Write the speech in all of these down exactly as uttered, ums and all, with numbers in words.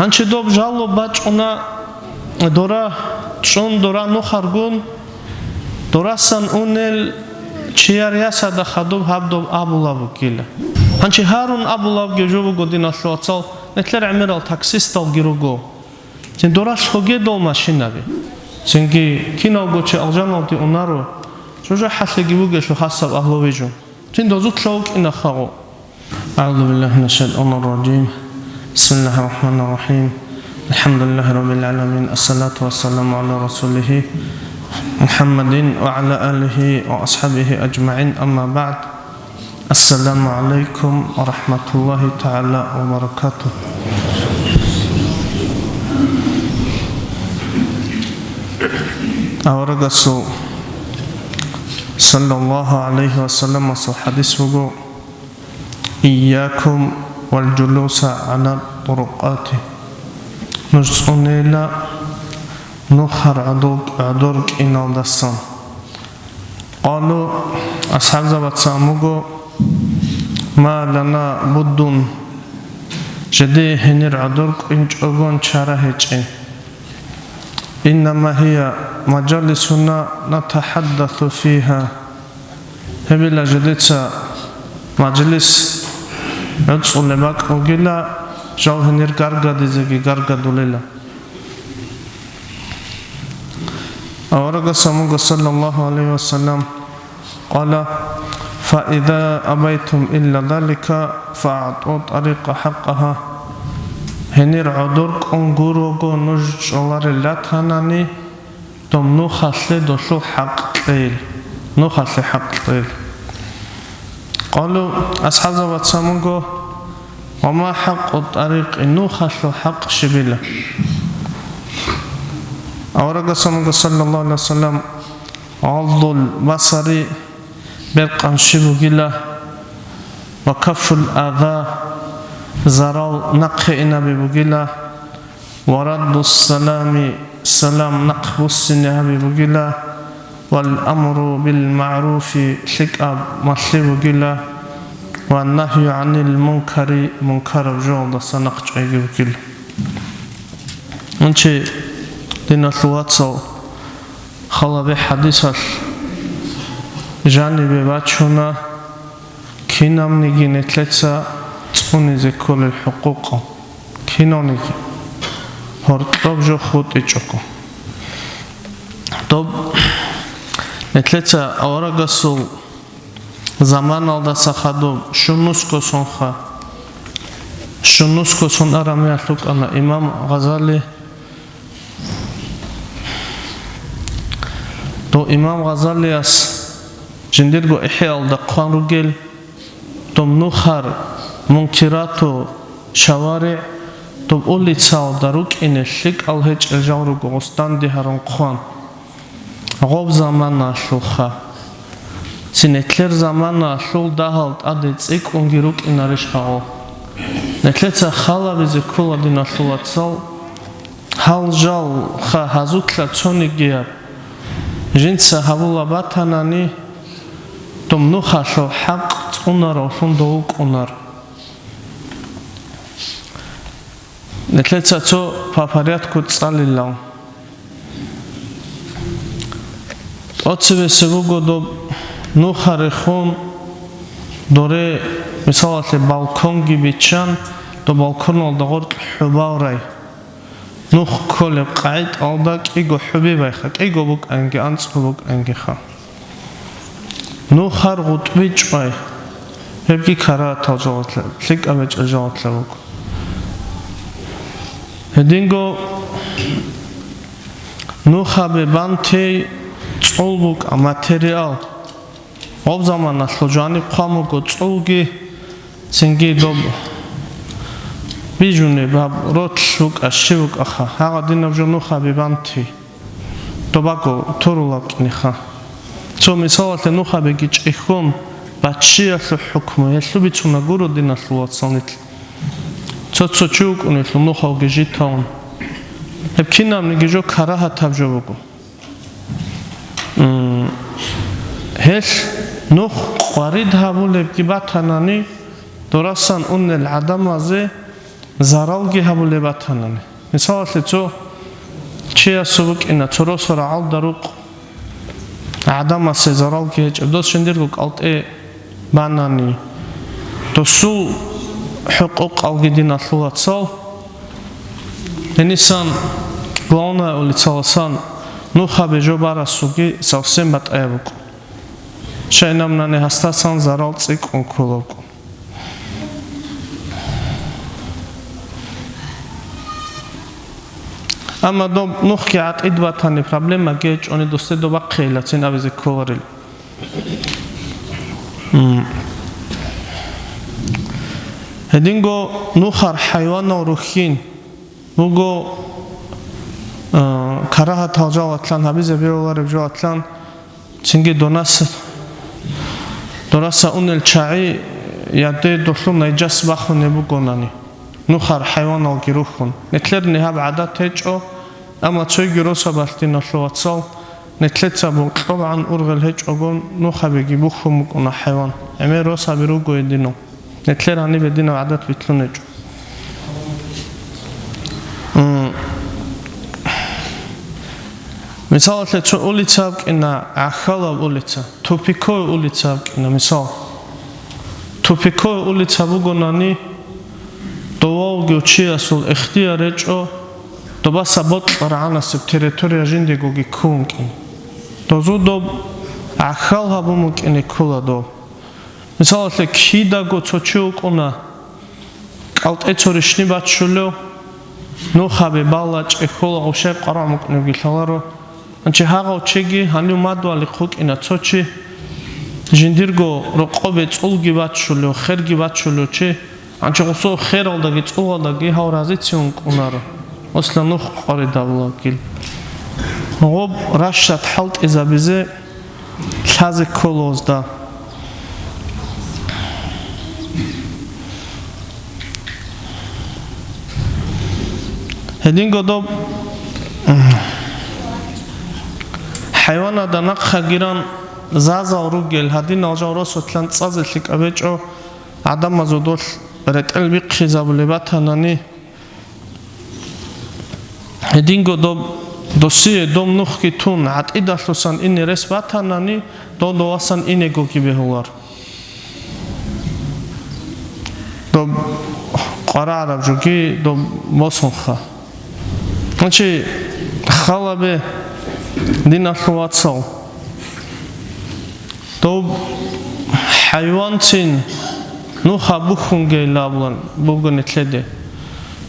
Гьанчи доб жалоб бачӀуна, дора чӀун, дора нухаргун, дорасан унел чияр ясада хадуб гьаб доб абулаб бугила. Гьанчи гьарун абулабги жо буго, диналъул вацал, нилъер гӀемерал таксисталги руго. Цин доралъ хогедал машинаби. Цинги киналго чи алжаналде унаро, жужахӀалъеги вугелъул хасаб агьлуви жо. Цин дозулъа вукӀина хагъу. أعوذ بالله من الشيطان الرجيم. بسم الله الرحمن الرحيم. الحمد لله رب العالمين. الصلاة والسلام على رسوله محمد وعلى آله وأصحابه أجمعين. أما بعد. السلام عليكم ورحمة الله تعالى وبركاته. Аварагасул саллаллагьу гӀалайгьи ва салламасул хӀадис буго: «Ийякум вал жулуса гӀала турукъати». Нуж цӀунейила нухар гӀодор, гӀодор кӀиналдасан. Къалу, асхӀабзабаца амуго: «Ма лана буддун», жеде гьенир гӀодор кӀинчӀогон чара гьечӀин. «Иннама гьия мажалисуна натахаддасу фигьа». Гьебила жедеца мажлис гӀуцӀулеб бакӀ бугила, жал гьенир гаргадизеги гаргадулила. Аварагас амуго, саллаллагьу гӀалайгьи ва саллам, къала: «Фа иза абайтум илла залика, фа агӀту тарикъа хӀакъагьа». Гьенир гӀодор кӀун гурого нуж чӀоларел ратанани, дом нухалъе долъул хӀакъ кьейил, нухалъе хӀакъ кьейил. Къалу, асхӀабзабаца амуго: «Ва ма хӀакъу тарикъи, нухалъул хӀакъ щибила?» Аварагас амуго, саллаллагьу гӀалайгьи ва саллам: «Гъаддул басари, беркъан щиб бугила, ва каффул аза, зарал нахъе инаби бугила, ва раддус салами, салам нахъ буссине гьаби бугила, вал амру бил магӀруфи, лъикӀаб малъи бугила, ва нагью гӀанил мункари, мункараб жоялдаса нахъ чӀвайги бугила». Гьанчи, диналъул вацал, халабе хӀадисалъ жанибе бачуна, кинабниги нилъеца цӀунизе кколел хӀукъукъ, кинавниги гьоркьоб жо хутӀичӀого. Доб нилъеца аварагасул заманалдаса хадуб щунусго сонха, щунусго сон араб мехалъ вукӀана имам Гъазали. Дов имам Гъазалияс жиндирго ИхӀяалда хъван ругел, доб нухар мункирату шаваригӀ, доб улицаялда рукӀине лъикӀал гьечӀел жал руго гъус данде гьарун хъван. Гъоб заманаялъулха. Цин нилъер заманаялъул дагьал тӀаде цӀикӀкӀунги рукӀинарищ гъагъо? Нилъеца халабизе ккола, диналъул вацал, гьал жал ха гьазулъа цонигияб жинца гьабула батанани, дом нухалъул хӀакъ цӀунаравлъун дов вукӀунар. Нилъеца цо по порядку цӀалилан. ТӀоцебесеб буго доб нухарехун доре, мисалалъе, балконги биччан, доб балконалда гъоркь хӀубал рай. Нух кколеб къагӀидаялда кӀиго хӀуби байха, кӀиго букӀанги, анцӀго букӀангиха. Нухар гъутӀби чӀвай, гьебги карагьатал жалатла, лъикӀаб гьечӀел жалатла буго. Гьединго нухабе бантей цӀул букӀа, материал. Гъоб заманалъул жаниб хъван буго цӀулги, цинги доб бижунеб гьаб ролъ букӀа, щиб букӀаха, гьагъадинаб жо нухабе бантей. Добаго турулаб кӀиниха. Цо мисалалъе нухабиги чӀехьон, баччиялъул хӀукму, гьелъул бицуна гуро, диналъул вацал, нилъ. Цо-цо чи вукӀунелъул нухалги житаун. Гьеб кинабниги жо карагьатаб жо буго. М, гьелъ нух къварид гьабулебги батанани, дорасан унел гӀадамазе заралги гьабулеб батанани. Мисалалъе, цо чиясул букӀина, цо росарагӀалда рукъ гӀадамасе заралги гьечӀеб, дос жиндирго кӀалтӀе банани, досул хӀукъукъалги, диналъул вацал, гьенисан, главная улицаласан нухабе жо барасулги совсем батӀаяб букӀун. Щайнаб нани гьасдасан зарал цӀикӀкӀун кколаб букӀун. Амма доб нухги гӀатӀид батани, проблемаги гьечӀони, досде доб бахъейилацин абизе кколарил. М. Гьединго нухар хӀайванал рухьин буго, а, карагьатал жалатлъан, гьабизе бегьулареб жалатлъан, цинги донас-, дораса унел чагӀи яде долъул найджас бахунеб бугонани, нухар хӀайваналги рухьун. Нилъер гьаб гӀадат гьечӀо, амма цойги росабалъ, диналъул вацал, нилъеца бокьулгӀан ургъел гьечӀого нухабиги бухьун букӀуна хӀайван. ГӀемер росаби руго гьединал. Нилъер гьаниб гьединаб гӀадат битӀун гьечӀо. М. Мисалалъе, цо улица абкӀина, гӀахьалаб улица, тупиковая улица абкӀина, мисал. Тупиковая улица бугонани, довавги чиясул ихтияр гьечӀо, добаса бокьарагӀанасеб территория жиндегоги ккун кӀин. Дозу доб гӀахьал гьабун букӀине ккола доб. Мисалалъе, кидаго цо чи вукӀуна, кӀалтӀе цо ришни баччулев, нухабе бала, чӀехьола, гъущай къварагӀ мукӀнебги лъаларо. Анчи гьагъав чиги гьанив мадугьалихъ вукӀина цо чи, жиндирго рокъобе цӀулги баччулев, херги баччулев чи, анчи гъусо хералдаги цӀулалдаги гьав разицин вукӀунаро, осла нух къваридабулагил. Гъоб ращад хӀалтӀизабизе лъазе кколозда. Гьединго доб хӀайванада нахъа гиран зазал ругел гьадинал жал росулъан цӀазе лъикӀаб гьечӀо, гӀадамазул долъ ретӀел бихъизабулеб батанани, гьединго доб досие доб нухги тун, гӀатӀидалъусан ине рес батанани, дов довасан инегоги бегьулар. Доб къварагӀараб жоги доб босунха. Значит, халабе, диналъул вацал. Доб хӀайванцин нуха бухьунгейилан буго нилъеде.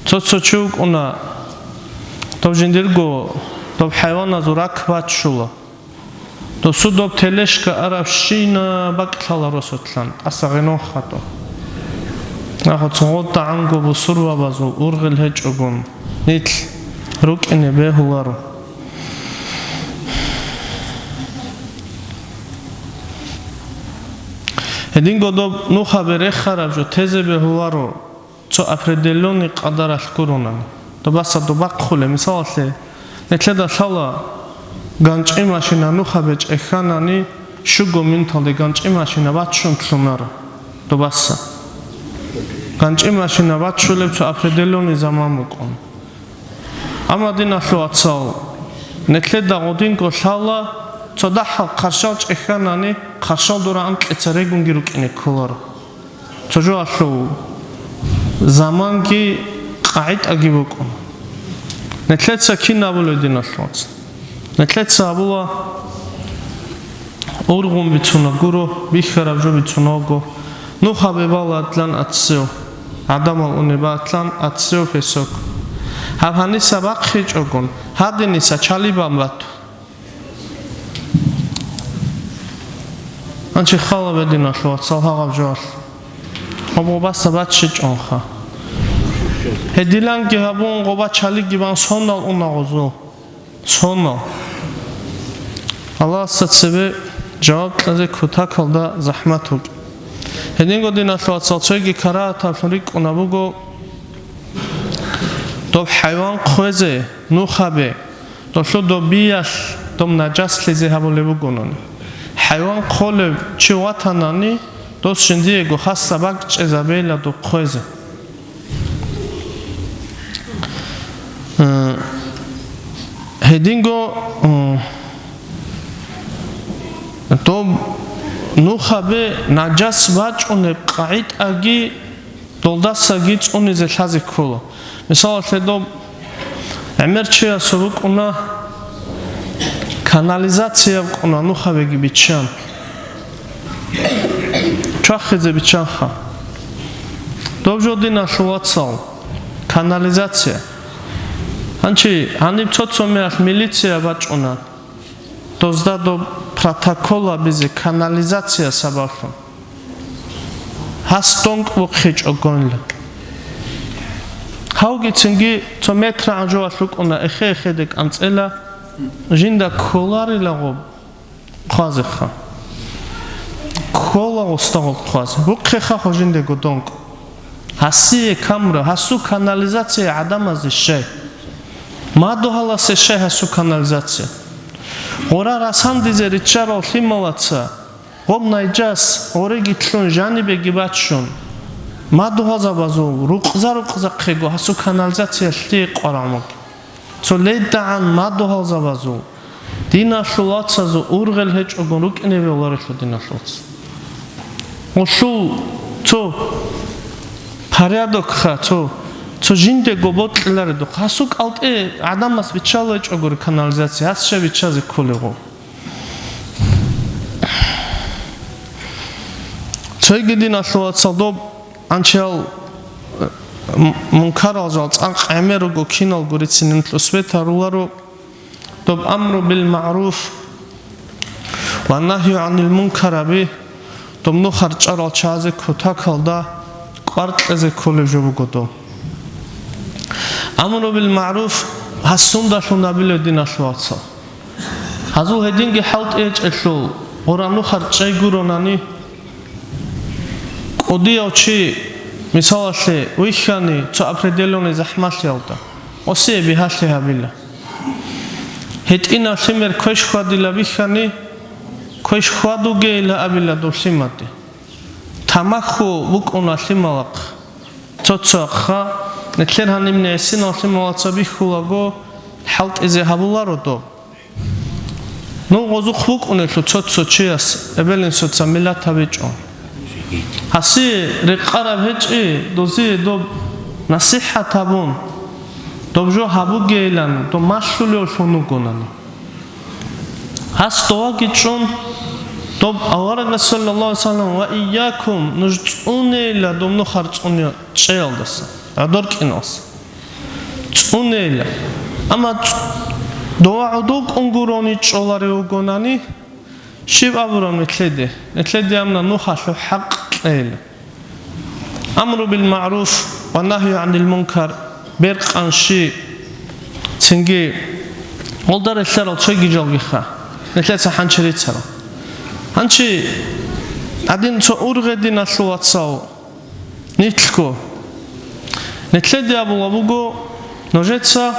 Цо-цо чи вукӀуна, доб жиндирго, доб хӀайваназул рак баччула. Досу доб тележка арабщина бакӀлъала росулъан, тӀаса гъенон хатӀо. Ахо цогъотдагӀанго бусурбабазул ургъел гьечӀогун, нилъ рукӀине бегьуларо. Гьединго доб нухабе рехараб жо тезе бегьуларо, цо определённый къадаралъ гуронани. Добаса добахъуле, мисалалъе, нилъеда лъала ганчӀи машина нухабе чӀехьанани, щуго минуталде ганчӀи машина баччун лъунаро. Добаса. ГанчӀи машина баччулеб цо определённый заман букӀун. Амма, диналъул вацал, нилъеда гъодинго лъала, цо дагьал хъарщал чӀехьанани, хъарщал дора анкьица регунги рукӀине кколаро. Цо жоялъул заманги къагӀитӀаги букӀун. Нилъеца кин абулеб, диналъул вацал? Нилъеца абула, ургъун бицуна гуро, бихьараб жо бицунаго. Нухабе бала атлан аццев, гӀадамал унеб атлан аццев песок. Гьаб гьаниса бахъичӀогун, гьадиниса чалибан бату. Анчи халабе, диналъул вацал, гьагъаб жоялъ. Гъоб гъобаса баччичӀонха. Гьедиланги гьабун, гъоба чалиги бан сонал уна гъозул. Сонал. Аллагьасда цебе жаваб кьезе кутакалда захӀмат вукӀин. Гьединго, диналъул вацал, цоги карагьатаблъун рикӀкӀунаб буго, доб хӀайван хъвезе, нухабе, долъул доб биялъ доб наджаслъизе гьабулеб бугонани. ХӀайван хъолев чи ватанани, дос жиндиего хасса бакӀчӀезабейила доб хъвезе. Э, гьединго, э, доб нухабе наджас бачӀунеб къагӀидаги долдасаги цӀунизе лъазе ккола. Мисалалъе, доб гӀемер чиясул букӀуна, канализацияб букӀуна нухабеги биччан. Чвахизе биччанха. Доб жо, диналъул вацал, канализация. Гьанчи гьаниб цо-цо мехалъ милиция бачӀуна, дозда доб протокол гьабизе канализация сабаблъун. Гьас донкӀ бухъичӀогонила. Гьавгицинги цо метрагӀан жоялъ рукӀуна, эхе-эхеде кӀанцӀела, жинда кколарилаго хъвазеха. Ккола гъустагъул хъвазе. Бухъеха хо жиндего донкӀ. Гьасие камра, гьасу канализация гӀадамазе щай? Мадугьаласе щай гьасу канализация? Гъора расандизе риччарал лъималаца гъоб найджас гъореги лъун жанибеги баччун, мадугьалзабазул рукъза-рукъзахъего гьасу канализациялъе къварагӀмуги. Цо ледагӀан мадугьалзабазул, диналъул вацазул ургъел гьечӀогун рукӀине бегьуларелъул, диналъул вац. Гъулъул цо порядокха, цо, цо жиндего бокьиларедухъ. Гьасу кӀалтӀе гӀадамас биччала гьечӀогури канализация, гьас щай биччазе кколего? Цойги, диналъул вацал, доб анчиял, э, м-, мункарал жал цӀакъ гӀемер руго, киналго рицин нилъ усбет гьаруларо, доб амру бил магӀруф ва нагью гӀанил мункараби, доб нухар чӀарал чагӀазе кутакалда кӀвар кьезе кколеб жо буго доб. Амру бил магӀруф гьас сундалъун абилев, диналъул вацал? Гьазул гьединги хӀалтӀи гьечӀелъул, гъура нухар чӀей гуронани, кӀудияв чи, мисалалъе, вихьани цо определённый захӀмалъиялда, гъосие бигьалъи гьабила. ГьетӀинав лъимер квеш хьвадила бихьани, квеш хьвадугейила абила дов лъимаде. Тамахьу букӀуна лъималахъ. Цо-цояхъа, нилъер гьаниб гӀисинал лъималаца бихьулаго, хӀалтӀизе гьабуларо доб. Ну, гъозухъ букӀунелъул цо-цо чияс эбел-инсуца миллат гьабичӀо. Гьасие рекъараб гьечӀи, дозие доб насихӀат гьабун, доб жо гьабугейилан, доб малъулевлъун вугонани. Гьас доваги чӀун, доб аварагас, саллаллагьу гӀалайгьи ва саллам, ва ийякум, нуж цӀунейила доб нухар цӀуне-, чӀеялдаса, гӀодор кӀиналдаса. ЦӀунейила. Амма цӀ-, дова гӀодов кӀун гурони чӀоларев вугонани, щиб абураб нилъеде? Нилъеде амна нухалъул хӀакъ кьейила. Амру бил магӀруф ва нагью гӀанил мункар, беркъанщи, цинги гъолда релълъарал цойги жалгиха, нилъеца хӀанчи рицарал. Гьанчи гьадин цо ургъе, диналъул вацал, нилъго. Нилъеде абула буго, нужеца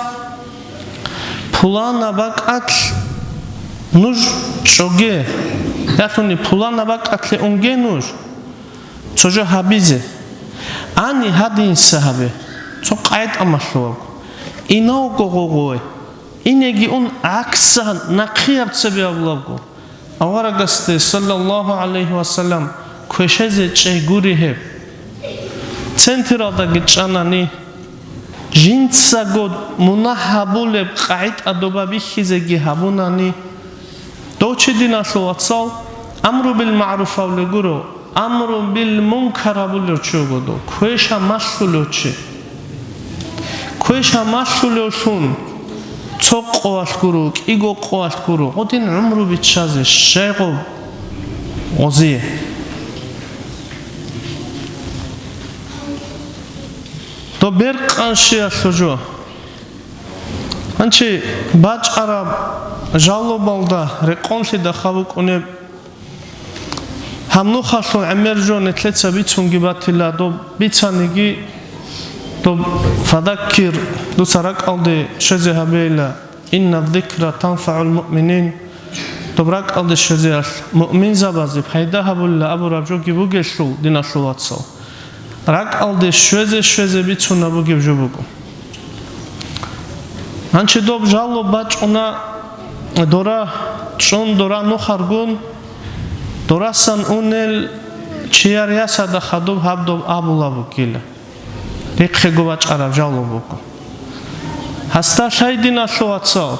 пулана бакӀалъ нуж чӀоге, ялъуни пулана бакӀалъе унге нуж. Цо жо гьабизе. Ани гьадинса гьабе. Цо къайда малъулабго. Иновго гъогъой. Инеги ун гӀаксагьан нахъияб цебе абулабго. Аварагасде, саллаллагьу гӀалайгьи ва саллам, квешезе чӀей гури гьеб. Централдаги чӀанани, жинцаго мунагь гьабулеб къагӀида доба бихьизеги гьабунани, дов чи, диналъул вацал, амру бил магӀруф абулеб гуро, амру бил мункар гьабулев чи вуго дов, квеша малъулев чи. Квеша малъулевлъун цо къоялъ гуро, кӀиго къоялъ гуро, гъодин гӀумру биччазе щайгъуб гъозие? Доб беркъанщиялъул жо. Гьанчи бачӀараб жалобалда рекъонлъидал хаб букӀунеб, гьаб нухалъул гӀемер жо нилъеца бицунги батила, доб бицаниги, доб фадаккир, дуца ракӀалде щвезе гьабейила, инна ззикра танфагӀул муъминин, доб ракӀалде щвезеялъ муъминзабазе пайда гьабулила абураб жоги бугелъул, диналъул вацал. РакӀалде щвезе-щвезе бицунаб бугеб жо буго. Гьанчи доб жало бачӀуна, дора чӀун, дора нухаргун, дорасан унел чияр ясада хадуб гьаб доб абулаб бугила. Рихъего бачӀараб жало буго. Гьасда лъай, диналъул вацал,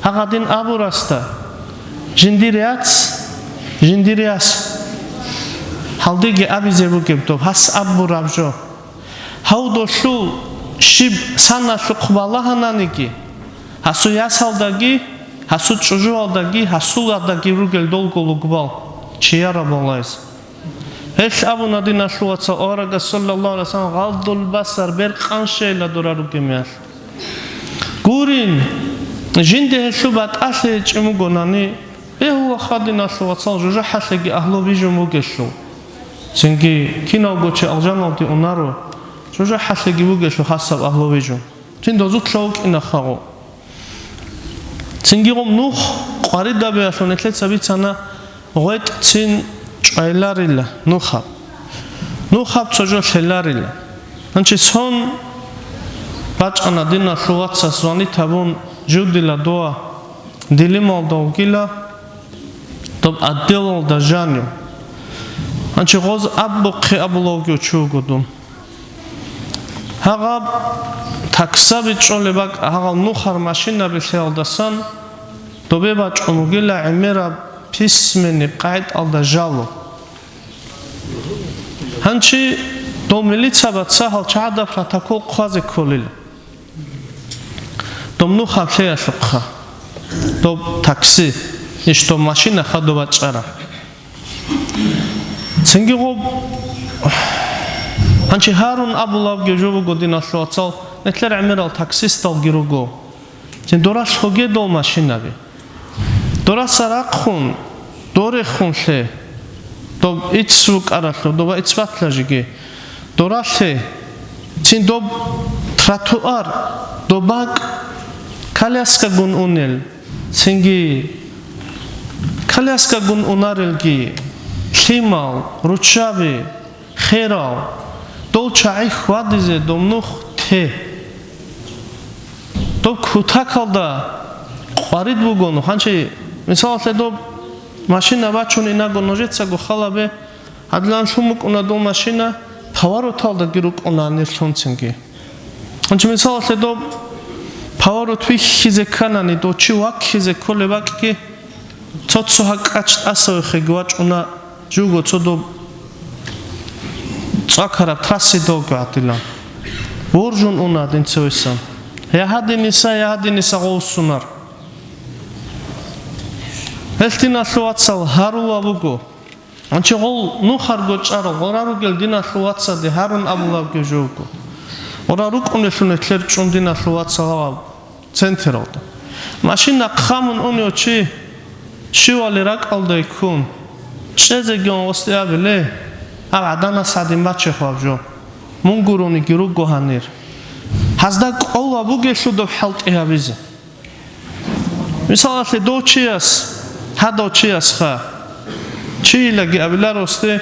гьагъадин абурасда, жиндир яц, жиндир яс, гьалдиги абизе бугеб доб, гьас абураб жо. Гьав долъул щиб саналъухъ балагьананиги, гьасул ясалдаги, гьасул чӀужуялдаги, гьасулалдаги ругел долго лугбал, чияр абулайз. Гьелъ абуна, диналъул вацал, аварагас, саллаллагьу гӀалайгьи вассалам, гъаддул басар, бер къанщейила дора ругемиялъ. Гурин, жинде гьелъул батӀалъи гьечӀин бугонани, бегьулаха, диналъул вацал, жужахӀалъеги агьлу бижун бугелъул. Цинги киналго чи алжаналде унаро, жужахӀалъеги бугелъул хасаб агьлу бижун. Цин дозулъа вукӀина хагъу. Цинги гъоб нух къваридабиялъун нилъеца бицана, гъветӀцин чӀвайларила нухаб. Нухаб цо жо лъеларила. Гьанчи сон бачӀана, диналъул вацас звонит гьабун, жудила дова дилималда вугила, доб отделалда жанив. Гьанчи гъоз абухъе абулавги чи вуго дун. Гьагъаб таксаби чӀолеб бакӀ, гьагъал нухар машинаби лъеялдасан добе бачӀун вугила гӀемераб письменный къагӀидалда жало. Гьанчи дов милицаба цагьал чагӀада протокол хъвазе кколила. Доб нухаб лъеялъухъа. Доб такси, иш доб машина хадуб бачӀараб. Цинги гъоб, гьанчи Гьарун абулабги жо буго, диналъул вацал, нилъер гӀемерал таксисталги руго. Цин дора лъоге дол машинаби. Дораса рахъун, дорехун лъе. Доб ицц вукӀаралъур, доба ицц батлажиги. Дора лъе. Цин доб тротуар, доб бакӀ, коляскагун унел. Цинги коляскагун унарелги, лъимал, руччаби, херал, дол чагӀи хьвадизе доб нух те. Доб кутакалда къварид бугону, гьанчи, мисалалъе, доб машина бачун инаго нужецаго халабе, гьадилан лъун букӀуна дол машина, повороталдаги рукӀуна гьанир лъунцинги. Гьанчи, мисалалъе, доб поворот вихьизе кканани, дов чи ваккизе кколеб бакӀги, цо-цо гьакӀач тӀасавехеги вачӀуна, жуго цо доб цӀакараб трасси долго гӀадилан. Воржун уна гьадин цевесан. Я гьадиниса, я гьадиниса гъовсунар. Гьелъ, диналъул вацал, гьарула буго. Анчи гъол нухарго чӀарал гъора ругел диналъул вацаде Гьарун абулабги жуго. Гъора рукӀунелъун гьелъер чӀун диналъул вацал гьав централда. Машина хъамун унев чи щивали ракӀалда ккун, чӀезегиан гъосде абе: «Ле, гьаб гӀаданас гьадин бачехъ гьаб жо. Мун гурониги руго гьанир». Гьазда кӀола бугелъул доб хӀалтӀи гьабизе. Мисалалъе, дов чияс, гьадав чиясха, чиилаги абиларосде,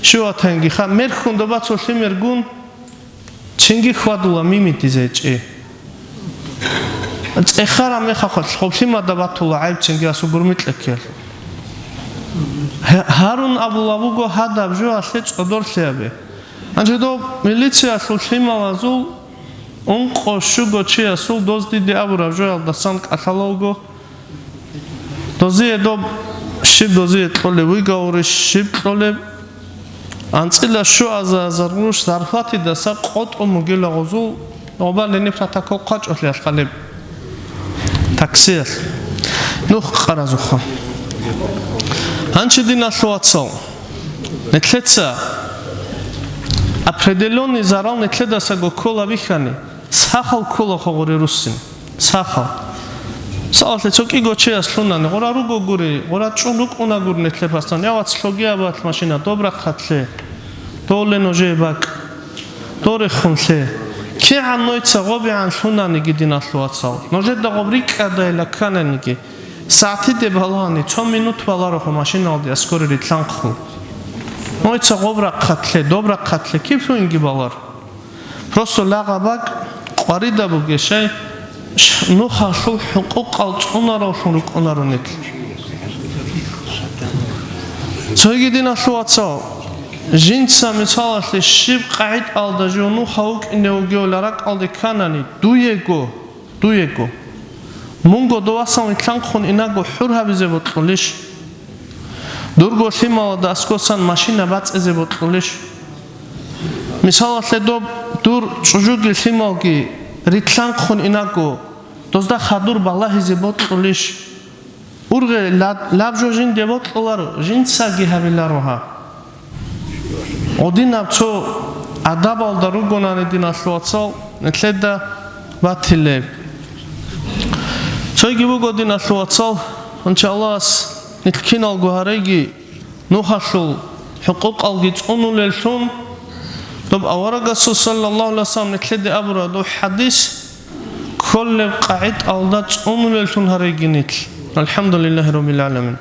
щиватангиха, мерхьун доба цо лъимергун, цинги хьвадула мимидизе чӀи. ЦӀехараб мехалъ гъоб лъимада батула гӀайб цинги асул гурмикьа ккелъ. Гьа-, Гьарун абула буго гьадаб жоялъе цӀодорлъи гьабе. Гьанже доб милициялъул лъималазул ункъо-щуго чиясул доз диде абураб жоялдасан кӀалъалавго, дозие доб щиб дозие кьолеб, выговорищ щиб кьолеб, анцӀила щуазар гъурущ зарплатидаса къотӀун бугила гъозул, гъобаллъи протокол хъвачӀолъиялъ хъалеб. Таксиялъ. Нух къаразухъа. Гьанчи, диналъул вацал, нилъеца определённый зарал нилъедасаго ккола бихьани, сахал ккола хогъуре руссин. Сахал. Мисалалъе, цо кӀиго чияс лъунани, гъора руго гури, гъора чӀун рукӀуна гури нилъер пасан, я вац, лъоги абат машина, доб рахъатлъе, довле нужее бакӀ. Дорехун лъе. КигӀан нойца гъобигӀан лъунаниги, диналъул вацал, нужеда гъоб рикӀкӀадайила ккананиги, сагӀтиде балагьани, цо минут баларохъо машиналде аскори рилълъанхъул. Нойца гъоб рахъат лъе, доб рахъат лъе, киблъуинги балар. Просто лагъа бакӀ къварида бугещай, Нухалъул хӀукъукъал цӀунаравлъун рукӀунаро нилъ. Цоги, диналъул вацал, жинца мисалалъе щиб къагӀидаялда жив нуха вукӀине вугевла ракӀалде кканани, дуего, дуего, мунго дов васан вилълъанхъун инаго хӀур гьабизе бокьулищ? Дурго лъималада аскосан машина бацӀизе бокьулищ? Мисалалъе, доб дур чӀужуги лъималги рилълъанхъун инаго, дозда хадур балагьизе бокьулищ? Ургъе ла-, лаб жо жинде бокьуларо, жинцаги гьабиларо гьаб. Гъодинаб цо адабалда ругонани, диналъул вацал, нилъеда батилеб. Цойги буго, диналъул вацал, анча Аллагьас нилъ киналго гьареги, нухалъул хӀукъукъалги цӀунулеллъун, доб аварагасул саллаллагьу гӀалайгьи вассалам нилъеде абураб доб хӀадис кколеб къагӀидаялда цӀунулеллъун гьареги нилъ. АлхӀамдулиллагьи раббил гӀаламин.